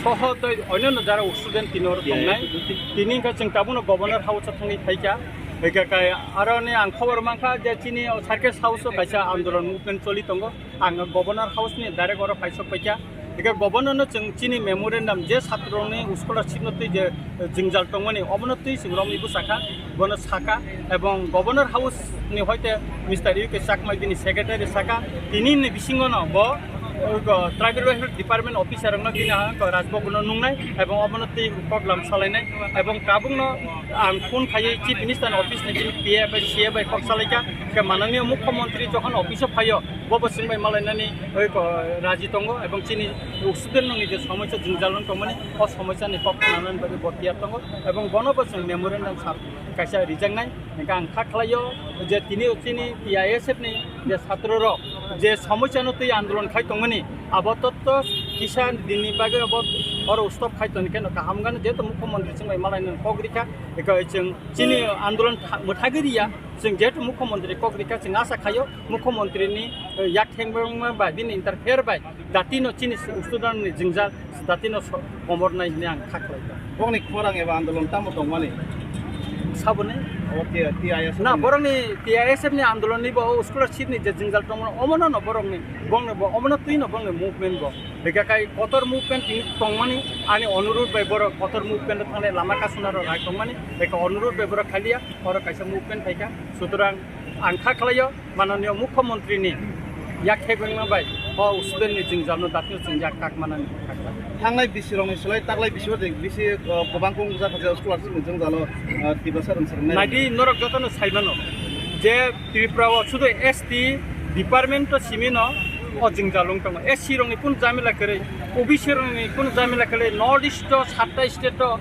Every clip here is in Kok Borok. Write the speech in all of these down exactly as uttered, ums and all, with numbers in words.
Soho tei onyono jara student tini oro tongnai. Tini wngkha chwng tabukno Governor House o thangwi phaikha. Hwnkhe kai aro ni ang khobor mankha je chini o Circus House o kaisa andolon movement choli tongo. Ang Governor House ni direct oro phaisok paikha. Hwnkhe Governor no chwng chini memorandum je chatrorokni scholarship no twi je jwngjal tongmani omono twi chwng romwi bwsakha, bono sakha, ebong Governor House ni hoite Mister U K Chakma bini secretary sakha, tini ni bisingo no bo, o, Tribal Welfare Department officer rokno bini ha, ko, Rajbhavan no nungnai, ebong obono twi koklam salainai, ebong tabukno ang phone khaiwi Chief Minister ni office ni bini P A bai C A bai kok salaikha, ke mananiya Mukhyamantri jokhon office o phaio, bo bo chwngbai malainani oi ko raji tongo, ebong chini student nungni je somosya jwngjal wng tongmani, o somosya ni kok khwnanani bagwi bo tiyar tongo, ebong bono bo chwng memorandum sab kaisa rijaknai. Hwnkhe ang kha khlaio je tini chini T I S F ni je satro rok je somosya no twi andolon khai tongmani, abo totto kisa dinni bagwi abo oro stop khai tongkhe no kaham gano, jehetu Mukhyamantri chwngbai malainani kok rikha, eko chwng chini andolon tha-, mwthagwi riya. Chwng jehetu Mukhyamantri kok rikha, chwng asa khaio Mukhyamantri ni, eh, yak thengma bai bini interfere bai datino chini student ni jwngjal datino so-, komornai hwnwi ang kha khlaikha. Bokni khorang eba andolon tamo tongmani? Saboni? O T-, T I S F Na, ni? Borokni T I S F ni andolon ni bo o scholarship ni je jwngjal tongmani, omono no borokni, bongni bo, omono twino bongni movement bo. Hwnkhe kai kotor movement tini tongmani, ani onurudh bai borok kotor movement o thangnai lama kasuna rok hai tongmani, hwnkhe onurudh bai borok khailia, oro kaisa movement phaikha. Sutrang ang kha khlaio, mananiya Mukhyamantri ni yak thebengma bai o student ni jwngjal no datino chwng yak kak manani kha khlai. Thangnai bisi rok ni slai taklai bisi o de bisi, uh, kwbang kung jak jak scholarship ni jwngjal o, uh, Tiprasa rok swrwngnai. Naidi norok jotono sai mano je Tripura o sudu S T department o simi no o jwngjal wng tongo. S C rokni kunu jamila kwrwi, O B C rokni kunu jamila kwrwi, North East o satta state o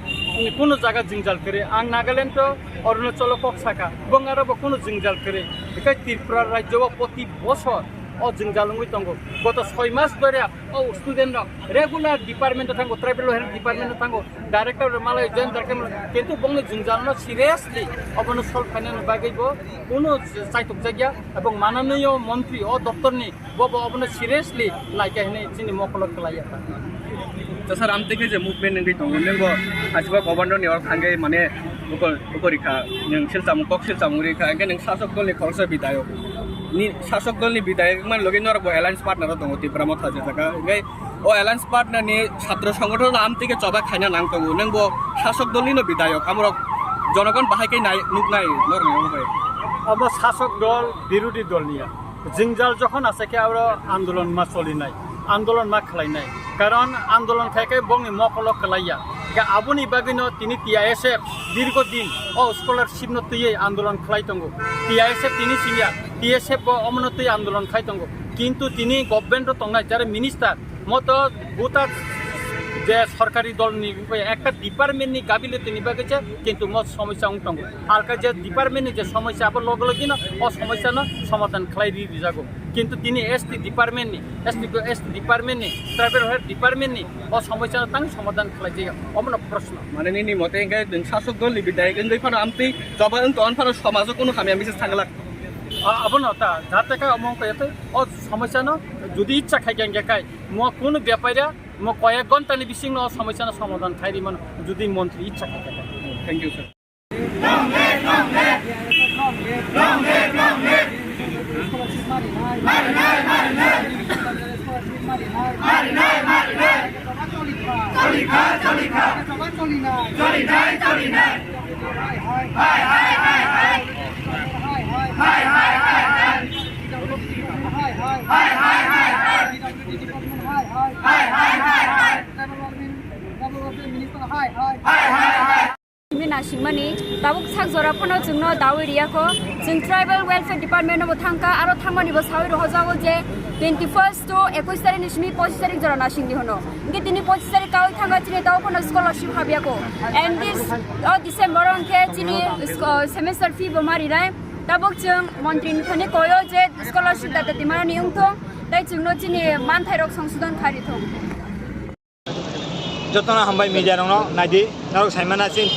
kunu jaga jwngjal kwrwi. Ang Nagaland o, Arunachal o kok saka, bongaro bo kunu jwngjal kwrwi. Hikai Tripura rajyo o poti bosor o jwngjal wngwi tongo. Goto soi mas dhorya o student rok regular department o thango, tribal welfare department o thango, director malai join director, kintu bongni jwngjal no seriously obono solve khainani bagwi bo kunu chaitok jakya, ebong mananiyo montri o doptor ni Bo bo obono seriously naikha hinwi chini mokolo kwlaiya. Chasar amtwi khe je movement wngwi tongo, nwng bo hasiba governor ni oro thangwi mane uko-, ukorikha, nwng silchamo kok silchamo rikha, hwnkhe nwng sasok dolni khoroksa bidayok. Ni sasok dolni bidayok wngmani logi norok bo alliance partner o tongo Tipra Motha je jaga. Hwnkhe o alliance partner ni chhatro songothono amtwi khe choba khaina nang tongo. Nwng bo sasok dolni no bidayok, amorok jonogon bahai khe nai-, nuknai norokni omo bai. Obo sasok dol, birodhi dol niya. Jwngjal jokhon asa khe aro andolon ma cholinai, andolon ma khlainai. Karon andolon khai khe bongni mokolo kwlaiya. Khe aboni bagwino tini T I S F dirgo din o scholarship no twiwi andolon khlai tongo. T I S F tini singya, T S F bo omono twi andolon khai tongo. Kintu tini government o tongnai jara minister, Mo to buta je sorkari dol ni ekta department ni gabilatini bagwi se, kintu mo somosya wng tongo. Alka je department ni je somosya, abo loge loge no o somosya no somadhan khlai ri rijago. Kintu tini S T department ni, S T ko S T department ni, tribal welfare department ni o somosya no tang somadhan khlai jaya. Omo no proshno. Mane nini mote hingke nwng sasok dol ni bidayok wngwi phano amtwi choba wng tong phano somajo kunu hamya message thangla. A-, abono ta, jate khe omo wngkha yate, o somosya no jodi ichha khai khe hingke kai, mo kunu bepaiya, mo koyek ghonta ni bising no o somosya no somadhan khai ri mano, jodi montri ichha khai khe. Thank you, sir. Hi, hi, hi, hi. Singmani, tabuk sak jora phano chwngno dawi riyakho. Chwng Tribal Welfare Department no bo thangkha, aro thangmani bo sawi rohojago je twenty first to ekush tarik ni simi pochis tarik jora nasingdi hono. Hingke tini pochis tarik kawi thangkha chini tabuk phano scholarship habyakho. And this, o December o hingke chini sko-, semester fee bo marinai. Tabuk chwng montri ni thani koyo je scholarship data dimani wngthong, tai chwngno chini manthai rok songsodon kharithong. Jotono hambai media rokno naidi, norok saimana chini,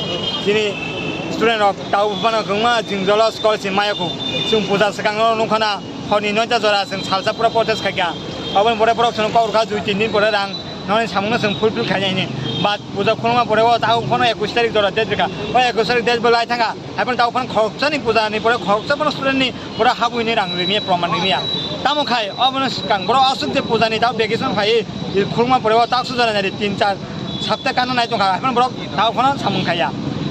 chini student rok tau phano kwbangma jwngjalo scholarship maya kho. Chwng puja swkang no nukha na, horni noita jora chwng salsa pura protest khaikha. Aboni pore borok chwngno kok rwkha dui tin din pore rang noni samungno chwng fulfill khainai hini. But puja khuluma pore o tau phano ekush tarik jora date rwkha. O ekush tarik date bo lai thangkha. Haiphano tau phano khoroksa ni puja ni pore khoroksa phano student ni pura habui ni rang rimiya, proman rimiya. Tamo khai obono swkang borok aswk je puja ni tau vacation phai khuluma pore o tau suja nai tin char sapta kana nai tongkha. Haiphano borok tau phano samung khaiya.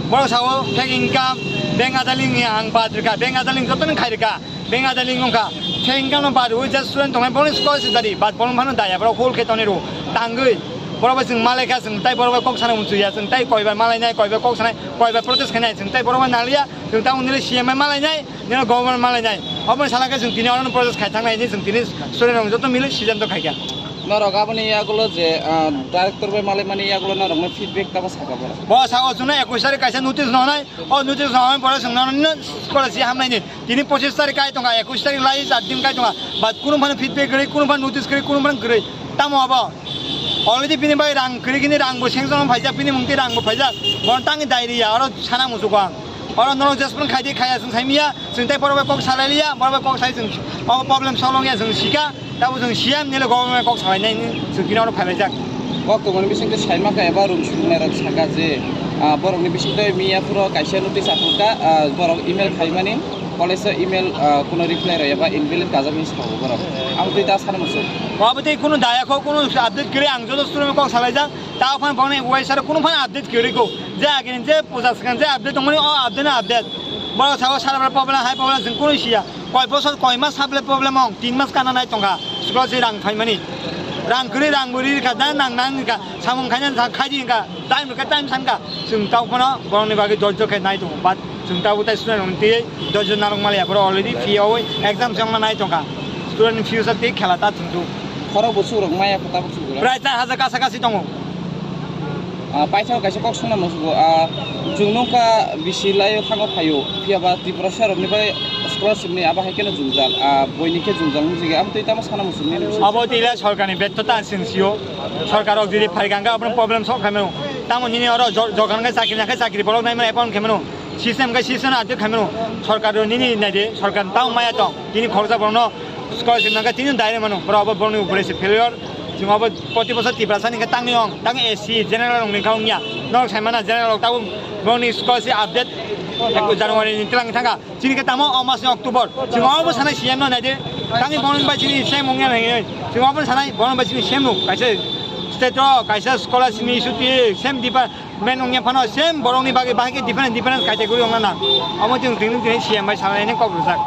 Borok sao fake income, bank adaling ni ang bad rwkha, bank adaling joto ni khai rwkha. Bank adaling wngkha, fake income no bad rwi je student tongnai borok ni scholarship dari, but borok phano daya borok hol khe toni rw tangwi. Borok bai chwng malai kha, chwng tai borok bai kok sana muchung ya, chwng tai koi bai malai nai, koi bai kok sanai, koi bai protest khainai, chwng tai borok bai naliya, chwng tamo nini C M bai malai nai, nini government malai nai. Oboni sana khe chwng tini oro protest khai thangnai hini chwng tini student rok joto mili siddhanto khaikha. Norok aboni yagulo je, ah, director bai malai mani yagulo norok no feedback tamo saka borok. Bo sao chwngno ekush tarik kaisa notice no nai, o notice no nai pore chwng no scholarship hamnai ni. Tini pochis tarik kai tongkha, ekush tarik lai char din kai tongkha. But kunu phano feedback kwrwi, kunu phano notice kwrwi, kunu phano kwrwi. Tamo abo? Already bini bai rang kwrwi kini rang bo sengjakno phaijak, bini mungti rang bo phaijak. Bono tangwi dai riya, oro sana muchugo ang. Oro norok jesphano khaidi khaya chwng saimiya, chwng tai borok bai kok salai liya, borok bai kok sai chwng o problem solve wngya chwng sika. Tabo chwng C M nile government kok salainai ni chwng tini oro phailaijak. Kok tongmani bisingtwi saimaka eba rung sungnai rok saka je, ah, borokni bisingtwi miya phuru kaisa notice aphurkha, ah, borok email khaimani, college o email, ah, kuno reply rw eba invalid kajak hinwi sao borok. Ang twi ta sana muchung. Obo tei kunu daya kho, kunu update kwrwi ang joto student kok salaijak. Ta phano phone waisa kunu phano update kwrwi kho. Je agini je puja swkang je update tongmani o update no update. Borok sao sara problem hai problem chwng kunu siya. Koi bosor, koi mas hablai problem ong, tin mas kana nai tongkha, scholarship rang phaimani. Rang kwrwi, rang bo ri kha, da nang nang kha, samung khaina sa khaidi kha, time kha, time san kha. Chwng tau phano borokni bagwi dojjo khe nai tongo, but chwng tau tai student rokni twi dojjo narwk maliya, borok already fee oi exam se wngna nai tongkha. Student ni future twi khela ta thwngdu. Khorok bo sukrok maya kho tabuk sukrok. Prai char hajar kasa kasi tongo. Ah, paithak kaisa kok songna musugo, ah, chwng nukha bisi laio thango phaio, phiya ba Tripura sir rokni bai scholarship ni abo hai kheno jwngjal, ah, boini khe jwngjal nukjagwi, abo twi tamo sana muchungni nukjagwi. Abo twi le sorkarni betho ta chwng sio, sorkar rok jodi phaikha hwnkhe abono problem solve khaimano, tamo nini oro jo-, jorkar hwnkhe chakri nakhe chakri borok naimano appoint khaimano, system hwnkhe system update khaimano, sorkar rok nini naidi, sorkar tamo maya tong, tini khoroksa borokno scholarship nangkhe tini direct mano, borok abo borokni upore se failure. Chwng abo proti bosor Tiprasa ni khe tangni ong, tang S C general rok ni kha ongya. Norok sai mana general rok tabuk borokni scholarship update eko January ni tlang thangkha. Chini khe tamo o mas ni October. Chwng abo sanai C M no naidi. Tangni borok bai chini same ongya nai. Chwng abo sanai borok bai chini same no. Kaisa state rok, kaisa scholarship ni issue ti same department ongya phano same borok ni bagwi bahai khe different different category ongna nang. Amo chwng tini tini C M bai sanai ni kok rwjak.